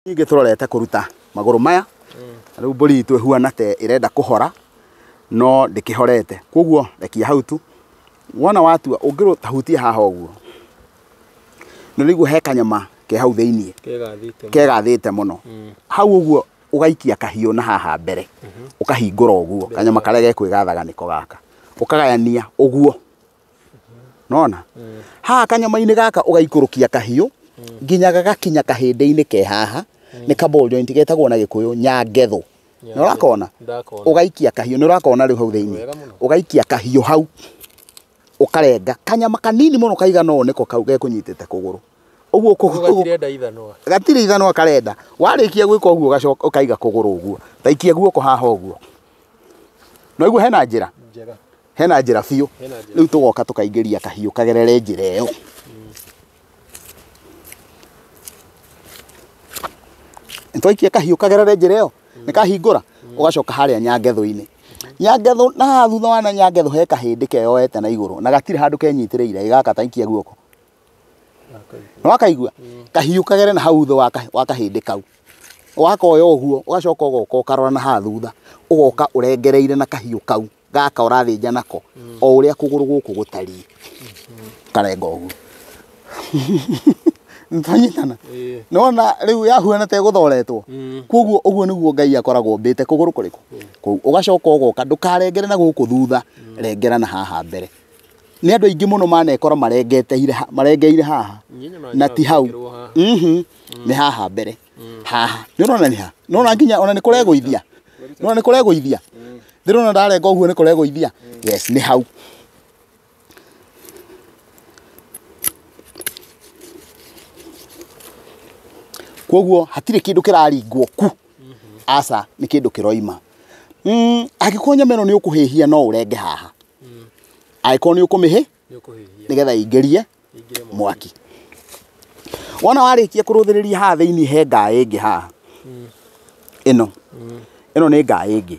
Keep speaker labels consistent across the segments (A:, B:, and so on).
A: Ningĩ tũrorete kũruta magũrũ maya. Rĩu mbũri itũ ĩhuana te ĩrenda kũhora no ndĩkĩhorete. Koguo rekia hau tu. Wona watua ũngĩtahutia haha ũguo, nĩ ũraigua he kanyama ke hau thĩiniĩ kegathĩte mũno. Hau ũguo ũgaikia kahiũ na haha mbere, ũkahingũra ũguo kanyama karĩa gekwĩgathaga nĩko gaka, ũkagayania ũguo. Nona haha kanyama-inĩ gaka ũgaikũrũkia kahiũ nginya gagakinya kahĩndĩ-inĩ ke haha, nĩ ka ball joint getagwo na Gĩkũyũ nyangetho. Nĩ ũrakona? Ũgaikia kahiũ, nĩ ũrakona rĩu hau thĩiniĩ, ũgaikia kahiũ hau ũkarenga kanyama kanini mũno kaigana ũũ nĩko kau gekũnyitĩte kũgũrũ. Ũguo gatirĩ ithanwa karenda. Warĩkia gwĩka ũguo ũgacoka ũkaiga kũgũrũ ũguo, ta ikia guoko haha ũguo. No iguo hena njĩra hena njĩra biũ. Rĩu tũgoka tũkaingĩria kahiũ kagerere njĩra ĩyo. Twaikia kahiũ kagerere njĩra ĩyo nĩ kahingũra, ũgacoka harĩa nyangetho-inĩ. Nyangetho na haha thutha wa nyangetho he kahĩndĩ keyoete na igũrũ na gatirĩ handũ kenyitĩrĩire, gaka ta ikia guoko. Nĩ wakaigua? Kahiũ kagere na hau thĩ wa kahĩndĩ kau. Wakoya ũguo ũgacoka ũgoka ũkarora na haha thutha, ũgoka ũrengereire na kahiũ kau gaka ũrathĩnja nako o ũrĩa kũgũrũ gũkũ gũtariĩ, ũkarenga ũguo. Nĩtwanyitana? Nĩwona rĩu yahuana ta ĩgũthoretwo. Koguo ũguo nĩguo Ngai akoragwo ombĩte kũgũrũ kũrĩkũ? Kũu. Ũgacoka ũgoka ndũkarengere na gũkũ thutha, rengera na haha mbere. Nĩ andũ aingĩ mũno manekora marengeire haha na ti hau. Nĩ haha mbere. Haha. Nĩ ũrona nĩ ha? Nĩ ũrona nginya ona nĩ kũregũithia. Nĩ ũrona nĩ kũregũithia. Ndĩrona ndarenga ũguo nĩ kũregũithia. Yes, nĩ hau. Koguo hatirĩ kĩndũ kĩraringwo ku. Aca, nĩ kĩndũ kĩroima. Angĩkorwo nyama ĩno nĩ ũkũhĩhia no ũrenge haha. Angĩkorwo nĩ ũkũmĩhĩ, nĩgetha ĩingĩrie mwaki. Wona warĩkia kũrũthĩrĩria haha thĩiniĩ he ngaĩ ĩngĩ haha. Ĩno. Ĩno nĩ ngaĩ ĩngĩ.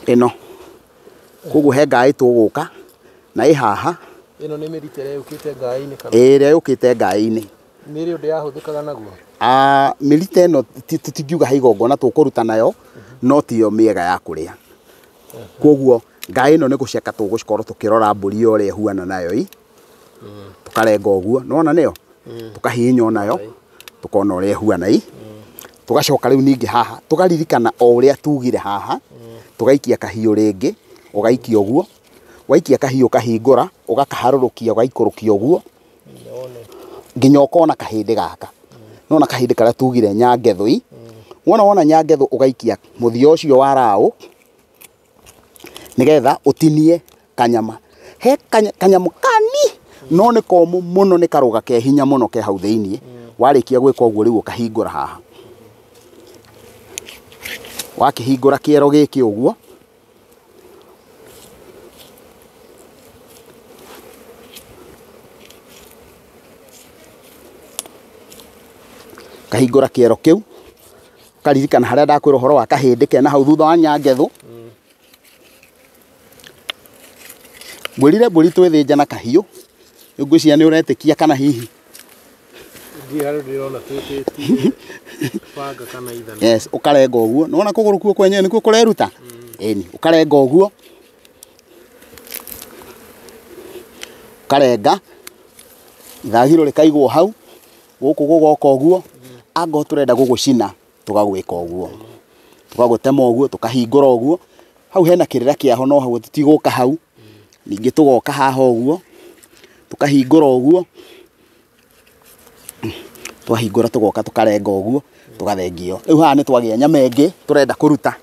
A: Ĩno. Koguo he ngaĩ tũgũka na ĩ haha.
B: Ĩno nĩ mĩrita ĩrĩa yũkĩte ngaĩ-inĩ kana?
A: Ĩrĩa yũkĩte ngaĩ-inĩ.
B: Nĩ rĩ ũndũ yahũthĩkaga naguo?
A: Mĩrita ĩno tũtingiuga he igongona tũkũruta nayo, no tiyo mĩega ya kũrĩa. Koguo ngaĩ ĩno nĩ gũceka tũgũkorwo tũkĩrora mbũri ũrĩa ĩhuana nayo ĩ. Tũkarenga ũguo, nĩwona nĩyo? Tũkahihinya onayo, tũkona ũrĩa ĩhuana ĩ. Tũgacoka rĩu ningĩ haha, tũkaririkana o ũrĩa tugire haha, tũgaikia kahiũ rĩngĩ, ũgaikia ũguo. Waikia kahiũ kahingũra, ũgakaharũrũkia, ũgaikũrũkia ũguo nginya ũkona kahĩndĩ gaka. Nĩwona kahĩndĩ karĩa tugire nyangetho ĩ. Wona wona nyangetho ũgaikia mũthia ũcio wa raũ nĩgetha ũtinie kanyama. He kanyamũ kani no nĩ komũ mũno, nĩ karũga ke hinya mũno ke hau thĩiniĩ. Warĩkia gwĩka ũguo rĩu ũkahingũra haha. Wakĩhingũra kĩero gĩkĩ ũguo, kahingũra kĩero kĩu, ũkaririkana harĩa ndakwĩra ũhoro wa kahĩndĩ kena hau thutha wa nyangetho. Ngwĩrire mbũri twĩthĩnja na kahiũ, rĩu ngwĩciria nĩ ũretĩkia kana hihi?
B: Ndiĩ harĩa ndĩrona twĩtĩtie banga kana ithanwa.
A: Yes, ũkarenga ũguo. Nĩwona kũgũrũ kuo kwenyewe nĩkuo kũreruta? Ĩni, ũkarenga ũguo. Ũkarenga, ithagiro rĩkaigwo hau, gũkũ gũgoka ũguo. Angorwo tũrenda gũgũcina, tũgagwĩka ũguo. Tũgagũtema ũguo, tũkahingũra ũguo. Hau hena kĩrĩra kĩaho no hau tũtigũka hau. Ningĩ tũgoka haha ũguo, tũkahingũra ũguo. Twahingũra tũgoka tũkarenga ũguo, tũgathengio. Rĩu haha nĩ twagĩa nyama ĩngĩ tũrenda kũruta.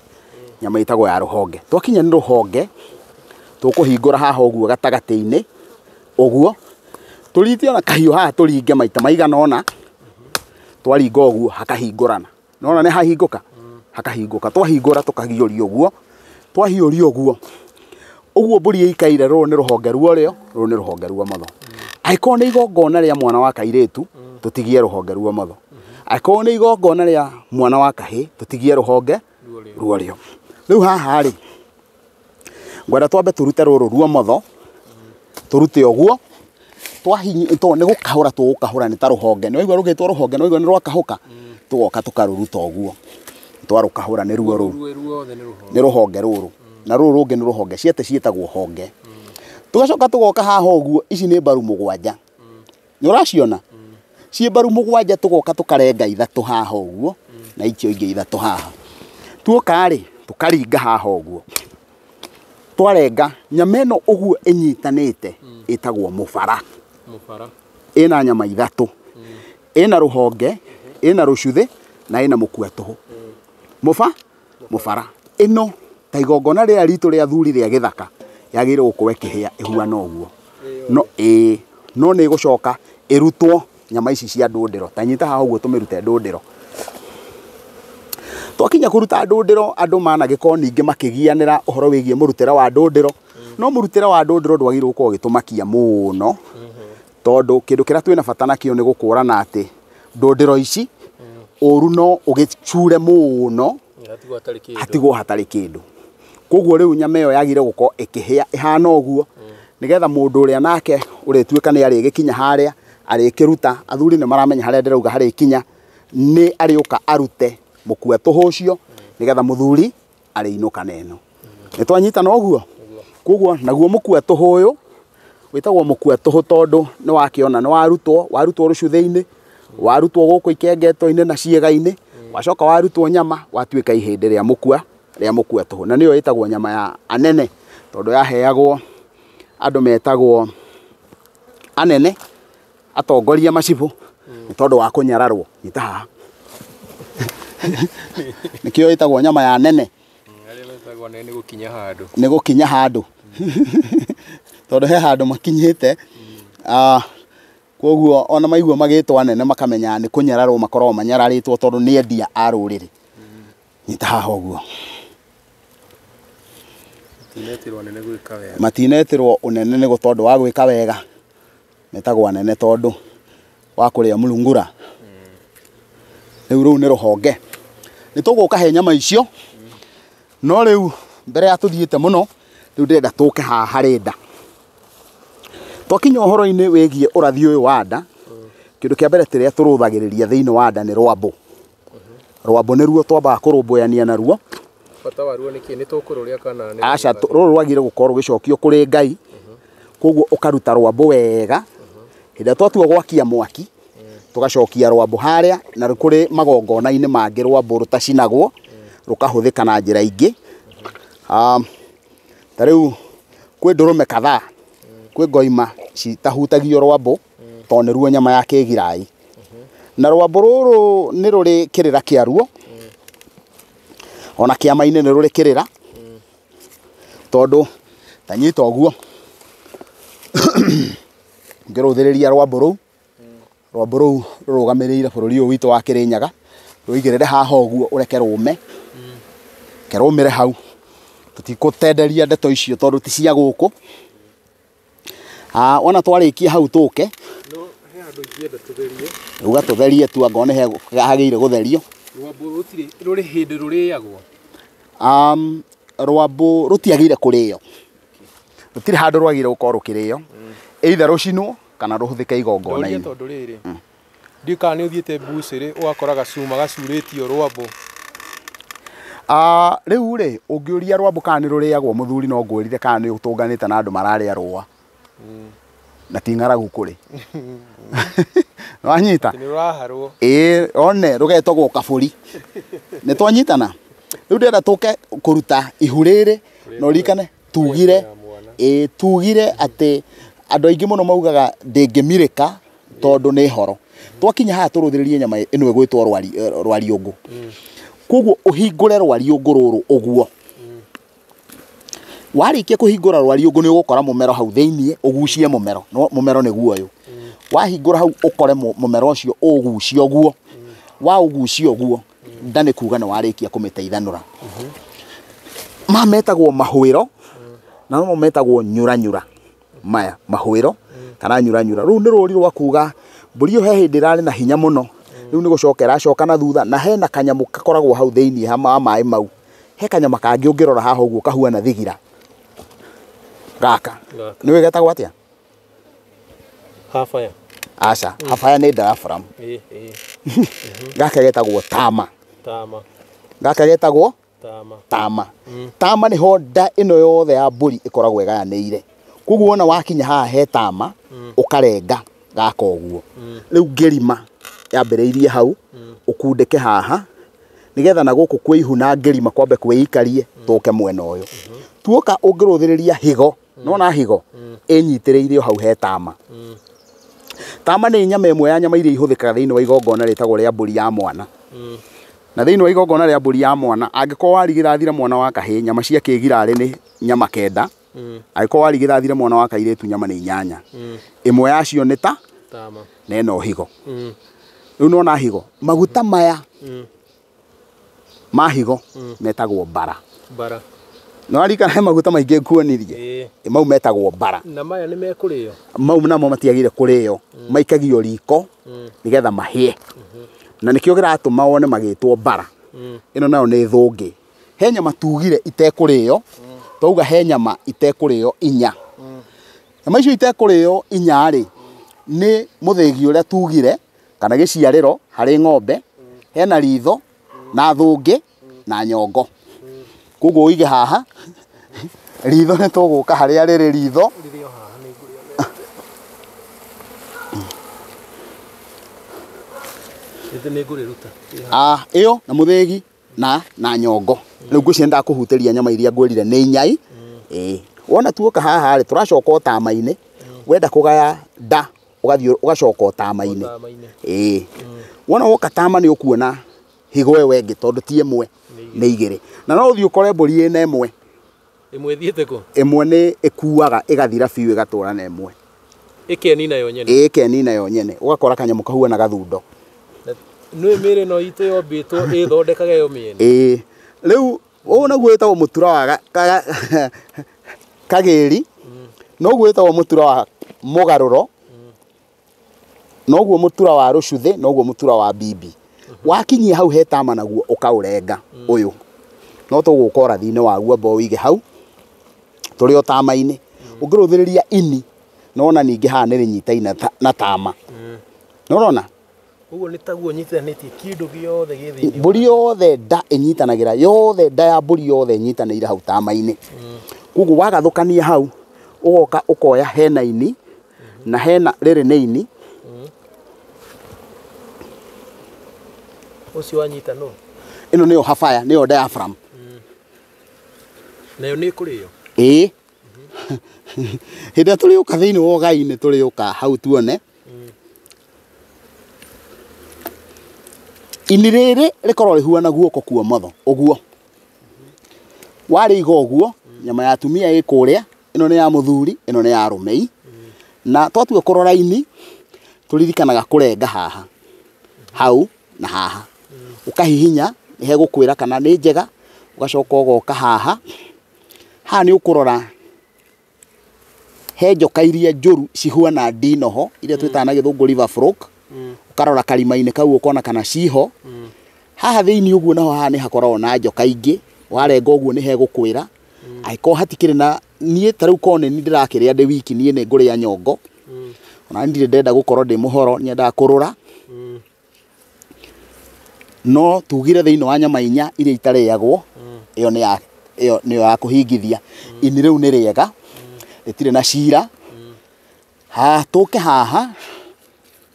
A: Nyama ĩtagwo ya rũhonge. Twakinya nĩ rũhonge, tũkũhingũra haha ũguo gatagatĩ-inĩ, ũguo. Tũrite ona kahiũ haha tũringe maita maigana ũna. Twaringa ũguo hakahingũrana. Nĩwona nĩ hahingũka? Hakahingũka. Twahingũra tũkahiũria ũguo. Twahiũria ũguo, ũguo mbũri ĩikaire, rũrũ nĩ rũhonge rwa ũrĩo, rũrũ nĩ rũhonge rwa ũmotho. Angĩkorwo nĩ igongona rĩa mwana wa kairĩtu, tũtigie rũhonge rwa ũmotho. Angĩkorwo nĩ igongona rĩa mwana wa kahĩĩ, tũtigie rũhonge rwa ũrĩo. Rĩu haha rĩ, ngwenda twambe tũrute rũrũ rwa ũmotho, tũrute ũguo, Twahinya to nĩ gũkahũra tũgũkahũra nĩ ta rũhonge. Nĩ waigua rũgĩtwo rũhonge, nĩ waigua nĩ rwakahũka. Tũgoka tũkarũruta ũguo. Twarũkahũra nĩ ruo rũu.
B: Ruo ruothe nĩ rũhonge.
A: Nĩ rũhonge rũrũ. Na rũrũ rũngĩ nĩ rũhonge. Ciete ciĩtagwo honge. Tũgacoka tũgoka haha ũguo, ici nĩ mbaru 7. Nĩ ũraciona? Ciĩ mbaru 7 tũgoka tũkarenga 3 haha ũguo na icio ingĩ 3 haha. Tuoka rĩ, tũkaringa haha ũguo. Twarenga nyama ĩno ũguo ĩnyitanĩte ĩtagwo mũbara.
B: Mũbara.
A: Ĩna nyama 3. Ĩna rũhonge, ĩna rũcuthĩ na ĩna mũkua tũhũ. Mũbara. Ĩno ta igongona rĩrĩa ritũ rĩa thuri rĩa gĩthaka yagĩrĩirwo gũkorwo ĩkĩhĩa ĩhuana ũguo. No ĩĩ, no nĩ ĩgũcoka ĩrutwo nyama ici cia ndũndĩro. Ta nyita haha ũguo tũmĩrute ndũndĩro. Twakinya kũruta ndũndĩro, andũ managĩkorwo ningĩ makĩgianĩra ũhoro wĩgiĩ mũrutĩre wa ndũndĩro. No mũrutĩre wa ndũndĩro ndwagĩrĩirwo gũkorwo ũgĩtũmakia mũno, tondũ kĩndũ kĩrĩa twĩna bata nakĩo nĩ gũkũrana atĩ ndũndĩro ici ũru no ũgĩcure mũno
B: Hatigwo hatarĩ kĩndũ.
A: Hatigwo hatarĩ kĩndũ. Koguo rĩu nyama ĩyo yagĩrĩire gũkorwo ĩkĩhĩa ĩhana ũguo, nĩgetha mũndũ ũrĩa nake ũrĩtuĩka nĩ arĩgĩkinya harĩa arĩkĩruta. Athuri nĩ maramenya harĩa ndĩrauga harĩkinya, nĩ arĩũka arute mũkua tũhũ ũcio, nĩgetha mũthuri arĩinũka na ĩno. Nĩ twanyitana ũguo? Koguo naguo mũkua tũhũ ũyũ wĩtagwo mũkua tũhũ tondũ nĩ wakĩona nĩ warutwo, warutwo rũcuthĩ-inĩ, warutwo gũkũ ikengeto-inĩ na ciĩga-inĩ, wacoka warutwo nyama, watuĩka ihĩndĩ rĩa mũkua, rĩa mũkua tũhũ. Na nĩyo ĩtagwo nyama ya anene, tondũ yaheagwo andũ metagwo anene, atongoria macibũ, nĩ tondũ wa kũnyararwo. Nyita haha. Nĩkĩo ĩtagwo nyama ya anene.
B: Arĩa metagwo anene nĩ gũkinya handũ.
A: Nĩ gũkinya handũ. Tondũ he handũ makinyĩte. Koguo ona maigua magĩtwo anene makamenya nĩ kũnyararwo makoragwo manyararĩtwo tondũ nĩ endia a rũrĩrĩ. Nyita haha ũguo.
B: Matinetĩrwo anene gwĩka wega.
A: Matinetĩrwo ũnene nĩ tondũ wa gwĩka wega. Metagwo anene tondũ wa kũrĩa mũrungura. Rĩu rũu nĩ rũhonge. Nĩ tũgũka he nyama icio. No rĩu mbere ya tũthiĩte mũno, rĩu ndĩrenda tũke haha harĩ nda. Twakinya ũhoro-inĩ wĩgiĩ ũrathi ũyũ wa nda, kĩndũ kĩa mbere kĩrĩa tũrũthagĩrĩria thĩinĩ wa nda nĩ rwambũ. Rwambũ nĩruo twambaga kũrũmbũyania naruo.
B: Bata waruo nĩ kĩ? Nĩ tũkũrũrĩa kana nĩ
A: Aca, rũrũ rwagĩrĩire gũkorwo rũgĩcokio kũrĩ Ngai. Koguo ũkaruta rwambũ wega. Hĩndĩ ĩrĩa twatua gwakia mwaki, tũgacokia rwambũ harĩa, na kũrĩ magongona-inĩ mangĩ rwambũ rũtacinagwo, rũkahũthĩka na njĩra ingĩ. Ta rĩu kwĩ ndũrũme kadhaa, kwĩ ngoima citahutagio rwambũ, tondũ nĩruo nyama ya kĩgirai. Na rwambũ rũrũ nĩ rũrĩ kĩrĩra kĩaruo, ona kĩama-inĩ nĩ rũrĩ kĩrĩra, tondũ ta nyita ũguo, ngĩrũthĩrĩria rwambũ rũu, rwambũ rũu rũrũgamĩrĩire bũrũri ũyũ witũ wa Kĩrĩnyaga, rũigĩrĩre haha ũguo ũreke rũme, reke rũmĩre hau. Tũtikũtenderia ndeto icio tondũ ti cia gũkũ. Wona twarĩkia hau tũke.
B: No he handũ ingĩenda tũtherie.
A: Uga tũtherie tu angorwo nĩ hagĩrĩire gũtherio.
B: Rwambũ rũtirĩ rũrĩ hĩndĩ rũrĩagwo.
A: Rwambũ rũtiagĩrĩire kũrĩo. Rũtirĩ handũ rwagĩrĩire gũkorwo rũkĩrĩo. Either rũcinwo kana rũhũthĩke igongona-inĩ.
B: Ndoria tondũ rĩrĩ, ndiũĩ kana nĩ ũthiĩte mbucĩrĩ ũgakora gacuma gacurĩtio rwambũ.
A: Rĩu rĩ, ũngĩũria rwambũ kana nĩ rũrĩagwo mũthuri no ngwĩrire kana nĩ ũtũnganĩte na andũ mararĩa rũa. Na ti ng'aragu kũrĩ. Nĩwanyita?
B: Nĩ rũraharwo.
A: Ĩĩ, one rũgetagwo kabũri. Nĩ twanyitana? Rĩu ndĩrenda tũke kũruta ihu rĩrĩ, na ũririkane tugire, ĩĩ, tugire atĩ andũ aingĩ mũno maugaga ndĩngĩmirĩka tondũ nĩ horo. Twakinya haha tũrũthĩrĩrie nyama ĩno ĩgwĩtwo rwariũngũ. Koguo ũhingũre rwariũngũ rũrũ ũguo. Warĩkia kũhingũra rwariũngũ nĩ ũgũkora mũmero hau thĩiniĩ, ũgucie mũmero. No mũmero nĩguo ũyũ. Wahingũra hau ũkore mũmero ũcio ũgucie ũguo. Waũgucia ũguo, nda nĩ kuga nĩ warĩkia kũmĩteithanũra. Maya metagwo mahwĩro, na nomo metagwo nyuranyura. Maya mahwĩro kana nyuranyura. Rũu nĩ rũri rwa kuga mbũri ĩyo he hĩndĩ ĩrarĩ na hinya mũno. Rĩu nĩ gũcoka ĩracoka na thutha, na hena kanyamũ gakoragwo hau thĩiniĩ ha maĩ mau. He kanyama kangĩ ũngĩrora haha ũguo kahuana thigira. Gaka.
B: Gaka.
A: Nĩũĩ getagwo atĩa?
B: Habaya.
A: Aca, habaya nĩ diaphragm. Gaka getagwo tama.
B: Tama.
A: Gaka getagwo
B: tama.
A: Tama. Tama nĩho nda ĩno yothe ya mbũri ĩkoragwo ĩgayanĩire. Koguo wona wakinya haha he tama, ũkarenga gaka ũguo. Rĩu ngĩrima yambĩrĩirie hau, ũkundĩke haha nĩgetha na gũkũ kwĩ ihu na ngĩrima kwambe kwĩikarie tũke mwena ũyũ. Tuoka ũngĩrũthĩrĩria higo, nĩwona higo ĩnyitĩrĩire o hau he tama. Tama nĩ nyama ĩmwe ya nyama iria ihũthĩkaga thĩinĩ wa igongona rĩtagwo rĩa mbũri ya mwana. Na thĩinĩ wa igongona rĩa mbũri ya mwana, angĩkorwo warigithathire mwana wa kahĩĩ, nyama cia kĩgirarĩ nĩ nyama 9. Angĩkorwo warigithathire mwana wa kairĩtu, nyama nĩ 8. Ĩmwe yacio nĩ ta
B: tama
A: na ĩno higo. Rĩu nĩwona higo, maguta maya ma higo metagwo bara.
B: Bara.
A: Nĩwaririkana he maguta maingĩ nguonirie? Mau metagwo bara.
B: Na maya nĩ mekũrĩo?
A: Mau namo matiagĩrĩire kũrĩo, maikagio riko nĩgetha mahĩe. Na nĩkĩo kĩratũma wone magĩtwo bara. Ĩno nayo nĩ thũngĩ. He nyama tugire itekũrĩo, twauga he nyama itekũrĩo 4. Nyama icio itekũrĩo 4 rĩ, nĩ mũthĩgi ũrĩa tugire kana gĩciarĩro harĩ ng'ombe, hena ritho na thũngĩ na nyongo. Koguo ũige haha ritho nĩ tũgũka harĩa rĩrĩ ritho. Ĩyo na mũthĩgi na nyongo. Rĩu ngwĩciria ndakũhutĩria nyama iria ngwĩrire nĩ inyai. Wona tuoka haha rĩ, tũracoka o tama-inĩ. Wenda kũgaya nda ũgathiĩ ũgacoka o tama-inĩ. Wona woka tama nĩ ũkuona higo ĩyo ĩngĩ tondũ ti ĩmwe nĩ 2. Na no ũthiĩ ũkore mbũri ĩna ĩmwe.
B: Ĩmwe ĩthiĩte kũ?
A: Ĩmwe nĩ ĩkuaga ĩgathira biũ ĩgatũra na ĩmwe.
B: Ĩkenina yo nyene.
A: Ĩkenina yo nyene. Ũgakora kanyamũ kahuana gathundo.
B: Nĩ mĩĩrĩ ĩno itũ yombĩtwo ĩthondekage yo mĩene.
A: Rĩu ũũ naguo wĩtagwo mũtura wa kagĩri, noguo wĩtagwo mũtura wa mũgarũro, noguo mũtura wa rũcuthĩ, noguo mũtura wa bibi. Wakinyia hau he tama naguo ũkaũrenga ũyũ. No tũgũka ũrathi-inĩ waguo amba ũige hau tũrĩ o tama-inĩ. Ũngĩrũthĩrĩria ini, nĩwona ningĩ haha nĩ rĩnyitaine na tama. Nĩũrona?
B: Ũguo nĩ taguo nyitithanĩtie kĩndũ gĩothe gĩ thĩinĩ.
A: Mbũri yothe nda ĩnyitanagĩra, yothe nda ya mbũri yothe ĩnyitanĩire hau tama-inĩ. Koguo wagathũkania hau, ũgoka ũkoya hena ini, na hena rĩrĩ nĩ ini.
B: Ũcio wanyita nũ?
A: Ĩno nĩyo habaya, nĩyo diaphragm.
B: Nayo nĩ ĩkũrĩo?
A: Ĩĩ. Hĩndĩ ĩrĩa tũrĩũka thĩinĩ wa ũgai-inĩ tũrĩũka hau tuone. Ini rĩrĩ rĩkorwo rĩhuana guoko kuomotho, ũguo. Warĩiga ũguo, nyama ya atumia ĩ kũrĩa, ĩno nĩ ya mũthuri, ĩno nĩ ya arũmei. Na twatua kũrora ini, tũririkanaga kũrenga haha, hau na haha. Ũkahihinya, nĩ hegũkwĩra kana nĩ njega, ũgacoka ũgoka haha. Haha nĩ ũkũrora he njoka iria njũru cihuana ndinoho, iria twĩtaga na gĩthũngũ river frog. Ũkarora karima-inĩ kau ũkona kana ciho. Haha thĩinĩ ũguo naho haha nĩ hakoragwo na njoka ingĩ, warenga ũguo nĩ hegũkwĩra. Angĩkorwo hatikĩrĩ na niĩ ta rĩu korwo nĩ niĩ ndĩrakĩrĩa ndĩ wiki, niĩ nĩ ngũrĩa nyongo. Ona ndirĩ ndenda gũkorwo ndĩ mũhoro, nyendaga kũrũra. No tugire thĩinĩ wa nyama 4 iria itarĩagwo, ĩyo nĩ ya ĩyo nĩyo ya kũhingithia. Ini rĩu nĩ rĩega, rĩtirĩ na cira. Ha tũke haha,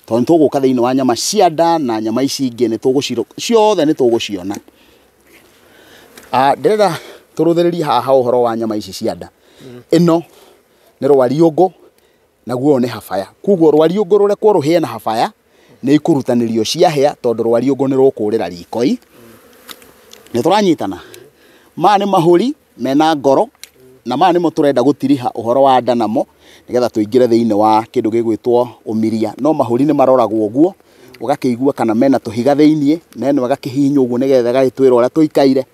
A: tondũ nĩ tũgũka thĩinĩ wa nyama cia nda na nyama ici ingĩ nĩ tũgũciro ciothe nĩ tũgũciona. Ndĩrenda tũrũthĩrĩrie haha ũhoro wa nyama ici cia nda. Ĩno nĩ rwariũngũ, naguo ũyũ nĩ habaya. Koguo rwariũngũ rũrekwo rũhĩe na habaya, nĩ ikũrutanĩrio ciahĩa tondũ rwariũngũ nĩ rũkũrĩra riko-i. Nĩ tũranyitana? Maya nĩ mahũri mena ngoro, na maya nĩmo tũrenda gũtiriha ũhoro wa nda namo nĩgetha tũingĩre thĩinĩ wa kĩndũ gĩgwĩtwo ũmiria. No mahũri nĩ maroragwo ũguo, ũgakĩigua kana mena tũhiga thĩinĩ, na ĩno ĩgakĩhihinywo ũguo nĩgetha ĩgagĩtwĩra ũrĩa tũikaire.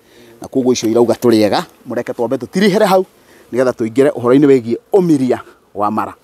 A: Na koguo icio irauga tũrĩega, mũreke twambe tũtirihere hau nĩgetha tũingĩre ũhoro-inĩ wĩgiĩ ũmiria wa mara.